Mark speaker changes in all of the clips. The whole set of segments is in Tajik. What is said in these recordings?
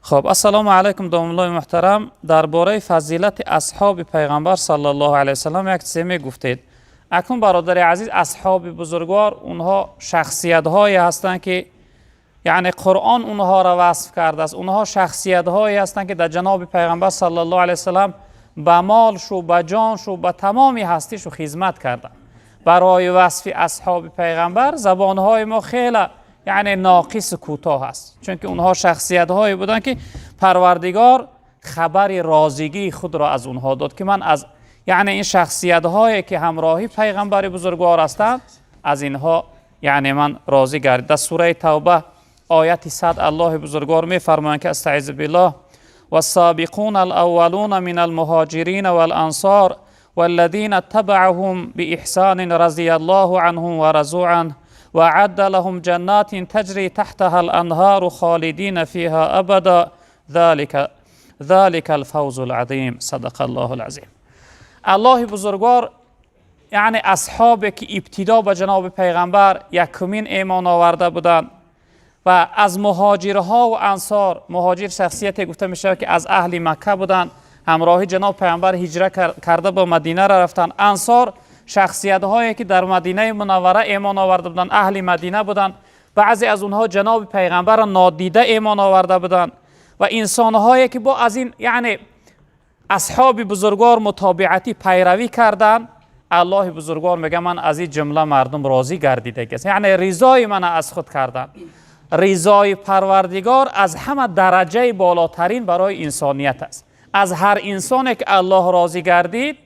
Speaker 1: Хуб, ассалому алайкум, домуллои муҳтарам, дар бораи фазилати асҳоби пайғамбар саллаллоҳу алайҳи васаллам як чизе мегуфтед. Акнун, бародари азиз, асҳоби бузургвор онҳо шахсиятҳое ҳастанд, ки яъне Қуръон онҳоро васф кардааст. Онҳо шахсиятҳое ҳастанд, ки дар ҷаноби пайғамбар саллаллоҳу алайҳи васаллам ба молшу, ба ҷоншу, ба тамоми ҳастишу хизмат карданд. Барои васфи асҳоби пайғамбар забонҳои мо хеле яъне ноқису кӯтоҳ аст, чунки онҳо шахсиятҳое буданд, ки Парвардигор хабари розигии худро аз онҳо дод, ки ман аз яъне ин шахсиятҳое, ки ҳамроҳи пайғамбари бузургвор ҳастанд, аз инҳо яъне ман розӣ гардид. Дар сураи Тавба, ояти 100, Аллоҳи бузургвор мефармоянд, ки астаизу биллоҳ: والسابقون الأولون من المهاجرين والأنصار والذين اتبعهم بإحسان رضي الله عنهم ورضوا عنه وأعد لهم جنات تجري تحتها الأنهار خالدين فيها أبدا ذلك الفوز العظيم. صدق الله العظيم. Аллоҳи бузургвор яъне асҳобе, ки ибтидо ба ҷаноби пайғамбар якумин эъмон оварда буданд ва аз муҳоҷирҳо ва ансор. Муҳоҷир шахсияте гуфта мешавад, ки аз аҳли Макка буданд, ҳамроҳи ҷаноб пайғамбар ҳиҷра карда ба Мадинара рафтанд. Ансор шахсиятҳое, ки дар Мадинаи Мунаввара эъмон оварда буданд, аҳли Мадина буданд. Баъзе аз онҳо ҷаноби пайғамбарро нодида эъмон оварда буданд ва инсонҳое, ки бо аз ин яъне асҳоби бузургвор мутобиатӣ пайравӣ карданд. Аллоҳи бузургвор мега: ман аз ин ҷумла мардум розӣ гардидагиаст, яъне ризои мана аз худ карданд. Ризои Парвардигор аз ҳама дараҷаи болотарин барои инсоният аст. Аз ҳар инсоне, ки Аллоҳ розӣ гардид,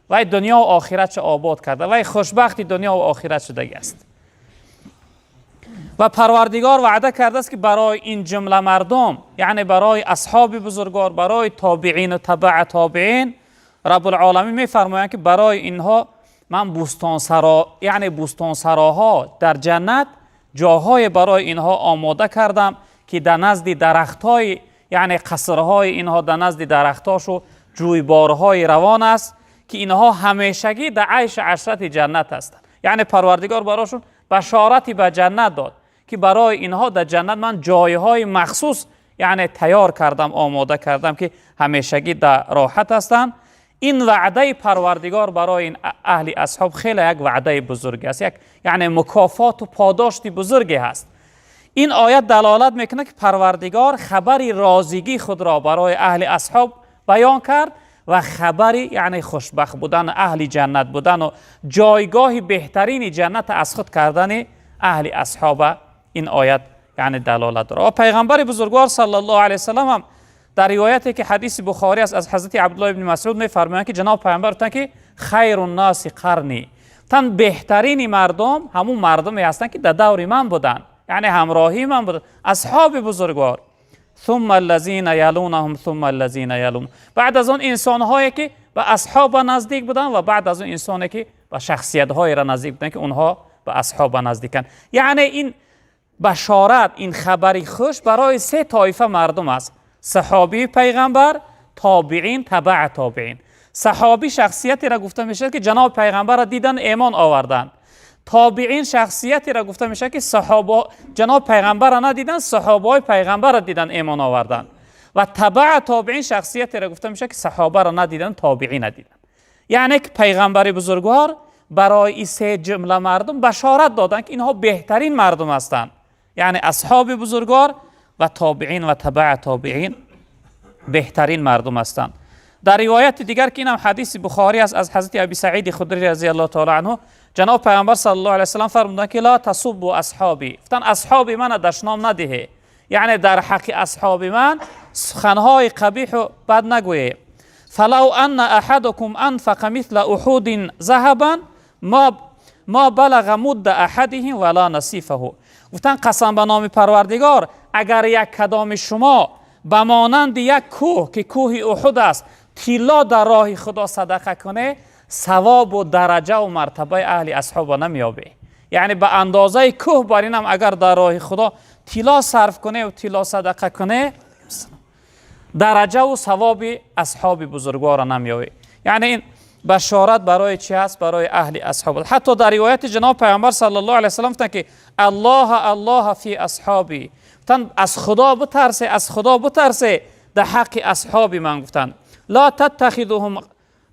Speaker 1: вай дунё ва охиратша обод карда, вай хушбахти дунё ва охират шудагӣ аст. Ва Парвардигор ваъда кардааст, ки барои ин ҷумла мардум, яъне барои асҳоби бузургвор, барои тобиин ва табаа тобиин, Раббулоламин мефармоянд, ки барои инҳо ман бӯстонсаро, яъне бӯстонсароҳо дар ҷаннат ҷоҳое барои инҳо омода кардам, ки дар назди дарахтҳои, яъне қасрҳои инҳо дар назди дарахтҳошу ҷӯйборҳои равон аст, ки инҳо ҳамешагӣ дар айшу ашрати ҷаннат ҳастанд. Яъне Парвардигор барошон башорати ба ҷаннат дод, ки барои инҳо дар ҷаннат ман ҷойҳои махсус яъне тайёр кардам, омода кардам, ки ҳамешагӣ дар роҳат ҳастанд. Ин ваъдаи Парвардигор барои ин аҳли асҳоб хеле як ваъдаи бузурге аст, як яъне мукофоту подошти бузурге ҳаст. Ин оят далолат мекунад, ки Парвардигор хабари розигии худро барои аҳли асҳоб баён кард ва хабари яъне хушбахт будан, аҳли ҷаннат будану ҷойгоҳи беҳтарини ҷаннат аз худ кардани аҳли асҳоба ин оят яъне далолат дорад. Ва пайғамбари бузургвор саллаллоҳу алайҳи васаллам ҳам дар ривояте, ки ҳадиси Бухорӣ аст, аз ҳазрати Абдуллоҳ ибни Масъуд мефармоянд, ки ҷаноб пайғамбар гуфтанд, ки хайру ннаси қарни, тан беҳтарини мардум ҳамун мардуме ҳастанд, ки дар даври ман буданд, яъне ҳамроҳии ман буданд, асҳоби бузургвор. ثم الذين يلونهم ثم الذين يلون, баъд аз он инсонҳое, ки ба асҳоба наздик буданд, ва баъд аз он инсоне, ки ба шахсиятҳоеро наздик буданд, ки онҳо ба асҳоба наздиканд. Яъне ин башорат, ин хабари хуш барои се тоифа мардум аст: саҳобии пайғамбар, тобиин, табаа тобиин. Саҳобӣ шахсиятеро гуфта мешавад, ки ҷаноби пайғамбарро дидан, эмон оварданд. Тобиин шахсиятеро гуфта мешавад, ки саҳоба ҷаноби пайғамбарро надиданд, саҳобаҳои пайғамбарро дидан, эмон оварданд. Ва табаа тобиин шахсиятеро гуфта мешавад, ки саҳобаро надиданд, тобиӣ надиданд. Яъне ки пайғамбари бузургвор барои ин се ҷумла мардум башорат доданд, ки инҳо беҳтарин мардум ҳастанд. Яъне асҳоби бузургвор ва тобиин ва табаа тобиин беҳтарин мардум ҳастанд. Дар ривояти дигар, ки инам ҳадиси Бухорӣ аст, аз ҳазрати Аби Саиди Худри разияллоҳу таала анҳу, ҷаноб пайғамбар саллаллоҳу алайҳи васаллам фармуданд, ки ла тасуббу асҳоби, гуфтанд: асҳоби мана дашном надиҳе, яъне дар ҳаққи асҳоби ман суханҳои қабиҳу бад нагӯе. فلو أن أحدكم أنفق مثل أحد ذهبا ما بلغ مد أحدهم ولا نصيفه. Гуфтанд: қасам ба номи Парвардигор, агар як кадоми шумо ба монанди як кӯҳ, ки кӯҳи Уҳуд аст, тилло дар роҳи Худо садақа куне, савобу дараҷаву мартабаи аҳли асҳоба намеёбе. Яъне ба андозаи кӯҳ бар инам агар дар роҳи Худо тилло сарф куне ва тилло садақа куне, дараҷаву савоби асҳоби бузургворро намеёбе. Яъне ин башорат барои чӣ ҳаст? Барои аҳли асҳоб. Ҳатто дар ривояти ҷаноб пайғамбар саллаллоҳу алайҳи васаллам гуфтанд, ки аллоҳа аллоҳа фи асҳоби. Гуфтанд: Гуфтанд аз Худо битарсе, аз Худо битарсе дар ҳаққи асҳоби ман гуфтанд. Ла таттахидуҳум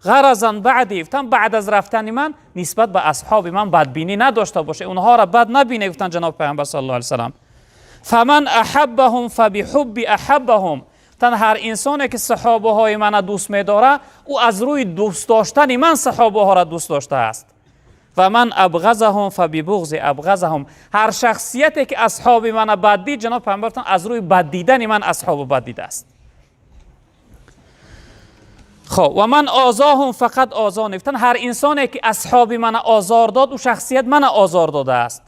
Speaker 1: ғаразан баъди, гуфтанд баъд аз рафтани ман нисбат ба асҳоби ман бадбинӣ надошта боше, онҳоро бад набине, гуфтанд ҷаноби Паёмбар саллаллоҳу алайҳи васаллам. Фаман аҳаббаҳум фабиҳубби аҳаббаҳум, гуфтанд ҳар инсоне ки саҳобаҳои мана дӯст медорад, ӯ аз рӯи дӯст доштани ман саҳобаҳоро дӯст доштааст. Ва ман абғазаҳум фабибуғзи абғазаҳум, ҳар шахсияте ки асҳоби мана бад дид, ҷаноби Паёмбар гуфтанд аз рӯи бад дидани ман асҳобу бад дидааст. Хоб, ва ман озоҳум фақат озони, гуфтанд ҳар инсоне ки асҳоби мана озор дод, ӯ шахсият мана озор додааст.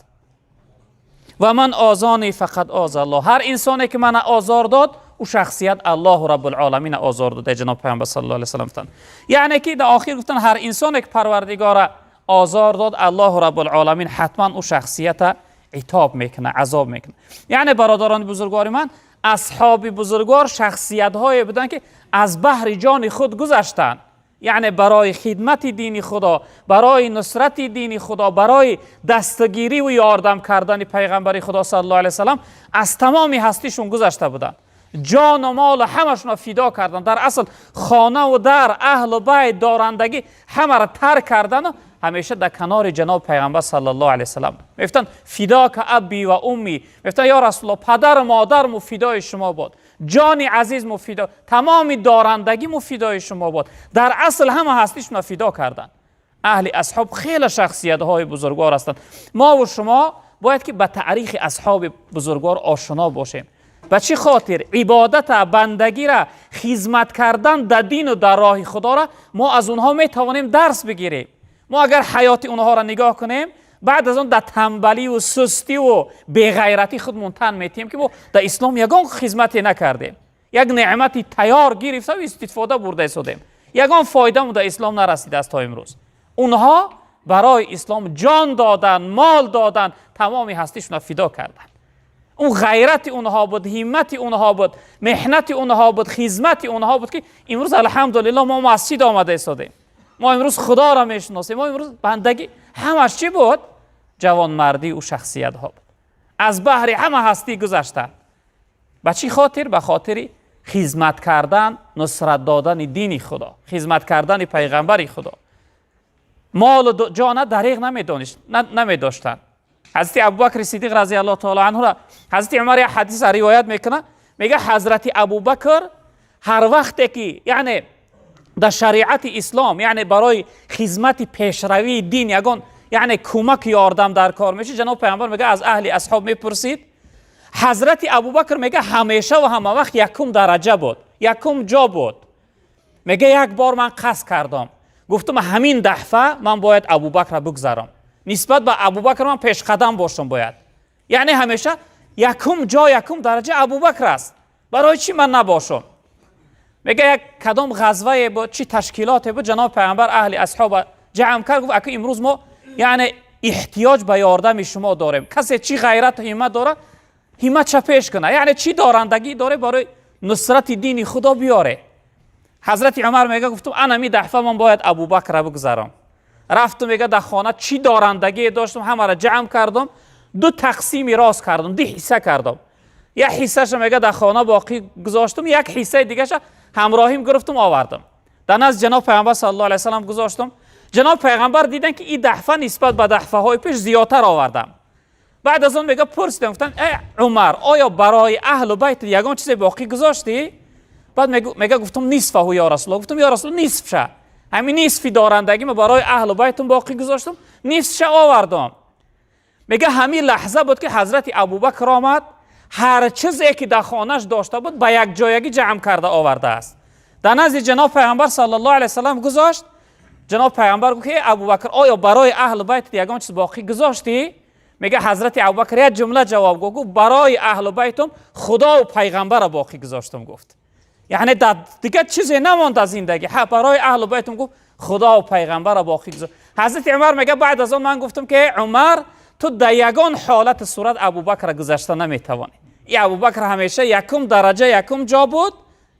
Speaker 1: Ва ман озони фақат оза Аллоҳ, ҳар инсоне ки мана озор дод, ӯ шахсият Аллоҳу Раббулъоламина озор дода, ҷаноби Паёмбар саллаллоҳу алайҳи васаллам гуфтанд. Яъне ки дар охир гуфтанд ҳар инсоне ки Парвардигора озор дод, Аллоҳу Раббулъоламин ҳатман ӯ шахсията итоб мекунад, азоб мекунад. Яъне бародарони бузургвори ман, асҳоби бузургвор шахсиятҳое буданд ки аз баҳри ҷони худ гузаштанд, яъне барои хидмати дини Худо, барои нусрати дини Худо, барои дастгирӣ ва ёрдам кардани Пайғамбари Худо саллаллоҳу алайҳи васаллам аз тамоми ҳастишон гузашта буданд, ҷону молу ҳамашонро фидо карданд. Дар асл хонаву дар, аҳлу байт, дорандагӣ ҳамаро тарк кардану ҳамеша дар канори ҷаноби Пайғамбар саллаллоҳу алайҳи васаллам мегуфтанд: фидока абби ва умми, мегуфтанд ё Расулуллоҳ, падару модарму фидои шумо бод, ҷони азизму фидо, тамоми дорандагиму фидои шумо бод. Дар асл ҳама ҳастишонро фидо карданд. Аҳли асҳоб хеле шахсиятҳои бузургвор ҳастанд. Мову шумо бояд ки ба таърихи асҳоби бузургвор ошно бошем. Ба чӣ хотир? Ибодата, бандагира, хизмат кардан дар дину дар роҳи Худоро мо аз онҳо метавонем дарс бигирем. Мо агар ҳаёти онҳоро нигоҳ кунем, баъд аз он дар тамбалию сустиву беғайратӣ худмон тан метиҳем, ки мо дар ислом ягон хизмате накардем, як неъмати тайёр гирифтаву истифода бурда истодем, ягон фоидамо дар ислом нарасидааст то имрӯз. Онҳо барои ислом ҷон доданд, мол доданд, тамоми ҳастишонро фидо карданд. Он ғайрати онҳо буд, ҳиммати онҳо буд, меҳнати онҳо буд, хизмати онҳо буд, ки имрӯз алҳамдулиллоҳ мо масҷид омада истодем, мо имрӯз Худоро мешиносем, мо имрӯз бандагӣ. Ҳамаш чӣ буд? Ҷавонмардии ӯ шахсиятҳо буд. Аз баҳри ҳама ҳастӣ гузаштанд. Ба чӣ хотир? Ба хотири хизмат кардан, нусрат додани дини Худо, хизмат кардани Пайғамбари Худо. Молу ҷона дариғ намедоштанд. Ҳазрати Абубакри Сидиқ разиаллоҳу таоло анҳура ҳазрати Умар як ҳадиса ривоят мекунад, мега ҳазрати Абубакр ҳар вақте ки, яъне дар шариати ислом, яъне барои хизмати пешравии дин ягон, яъне кӯмак, ёрдам дар кор мешид, ҷаноби Пайғамбар мега аз аҳли асҳоб мепурсид. Ҳазрати Абубакр мега ҳамеша ва ҳама вақт якум дараҷа буд, якум ҷо буд. Мега як бор ман қасд кардам, гуфтам ҳамин дафъа ман бояд Абубакрро бигзарам, нисбат ба Абубакр ман пешқадам бошам бояд. Яъне ҳамеша якум ҷо, якум дараҷа Абубакр аст, барои чӣ ман набошам? Мега як кадом ғазвае буд, чӣ ташкилоте буд, ҷаноби Пайғамбар аҳли асҳоба ҷамъ кард, гуфт: ака, имрӯз мо, яъне, эҳтиёҷ ба ёрдами шумо дорем. Касе чӣ ғайрату ҳиммат дорад, ҳимматша пеш кунад, яъне чӣ дорандагӣ доре, барои нусрати дини Худо биёре. Ҳазрати Умар мега гуфтум: анами дафъа ман бояд Абубакра бигзарам. Рафтум, мега, дар хона чӣ дорандагие доштум, ҳамаро ҷамъ кардам, ду тақсими рост кардам, ду ҳисса кардам. Як ҳиссаша, мега, дар хона боқӣ гузоштум, як ҳиссаи дигаша ҳамроҳим гирифтум, овардам, дар назди ҷаноб Пайғамбар саллаллоҳу алайҳи васаллам гузоштум. Ҷаноб Пайғамбар диданд, ки ин дафъа нисбат ба дафъаҳои пеш зиёдтар овардам. Баъд аз он, мега, пурсидам, гуфтанд: э Умар, оё барои аҳлу байт ягон чизе боқӣ гузоштӣ? Баъд мега гуфтум: нисфаҳу ё Расулуллоҳ. Гуфтум: ё Расул, нисфша, ҳамин нисфи дорандагима барои аҳлу байтум боқӣ гузоштум, нисфша овардам. Мега ҳамин лаҳза буд, ки ҳазрати Абубакр омад, ҳар чизе ки дар хонаш дошта буд, ба якҷоягӣ ҷамъ карда овардааст, дар назди ҷаноб Пайғамбар саллаллоҳу алайҳи васаллам гузошт. Ҷаноб Пайғамбар гуфт: эй Абубакр, оё барои аҳлу байт ягон чиз боқӣ гузоштӣ? Мега ҳазрати Абубакр як ҷумла ҷавоб гуфт, гуфт: барои аҳлу байтум Худову Пайғамбара боқӣ гузоштум. Гуфт, яъне дар дигар чизе намонд аз зиндагӣ, барои аҳлу байтум, гуфт, Худову Пайғамбара боқӣ гузошт. Ҳазрати Умар мега баъд аз он ман гуфтам, ки эй Умар, ту дар ягон ҳолати сурат Абубакра гузашта наметавонӣ. И Абубакр ҳамеша якум дараҷа, якум ҷо буд,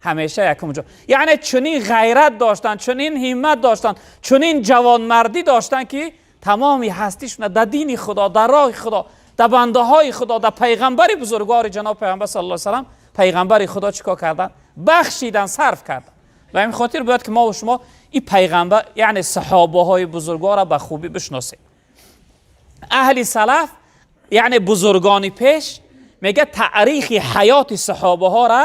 Speaker 1: ҳамеша якум ҷо. Яъне чунин ғайрат доштанд, чунин ҳиммат доштанд, чунин ҷавонмардӣ доштанд, ки тамоми ҳастишона дар дини Худо, дар роҳи Худо. Дар бандаҳои Худо, дар пайғамбари бузургвори, ҷаноб пайғамбар саллаллоҳу алайҳи васаллам, пайғамбари Худо чӣ кор карданд? Бахшидан, сарф карданд. Ба ҳамин хотир бояд ки мо ва шумо ин пайғамбар, яъне саҳобаҳои бузургворро ба хубӣ бишносем. Аҳли салаф, яъне бузургони пеш, мегӯяд, таърихи ҳаёти саҳобаҳоро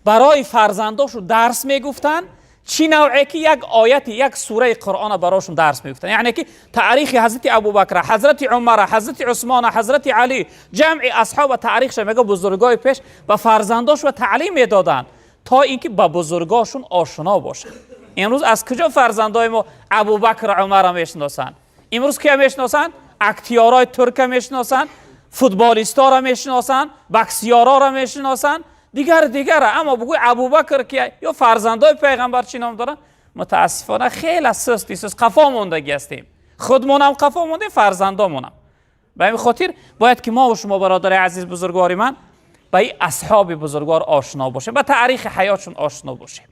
Speaker 1: барои фарзандошон дарс мегуфтанд, чӣ навъе ки як ояти як сураи Қуръонро барошон дарс мегуфтанд. Яъне ки таърихи ҳазрати Абубакра, ҳазрати Умара, ҳазрати Усмона, ҳазрати Алӣ, ҷамъи асҳоба таърихша, мегӯяд, бузургои пеш ба фарзандошон таълим медоданд, то инки ба бузургошон ошно бошанд. Имрӯз аз куҷо фарзандои мо Абубакр, Умарро мешиносанд? Имрӯз кия мешиносанд? Актёрои турка мешиносанд, футболистора мешиносанд, боксёрора мешиносанд, дигар дигара. Аммо бугӯй, Абубакр ки ё фарзандои пайғамбар чӣ ном доранд? Мутаассифона, хеле сусти сус, қафо мондагӣ ҳастем. Худмонам қафо мондем, фарзандомонам. Ба ҳамин хотир бояд ки мо ва шумо, бародари азиз, бузургвори ман, ба ин асҳоби бузургвор ошно бошем, ба таърихи ҳаётшон ошно бошем.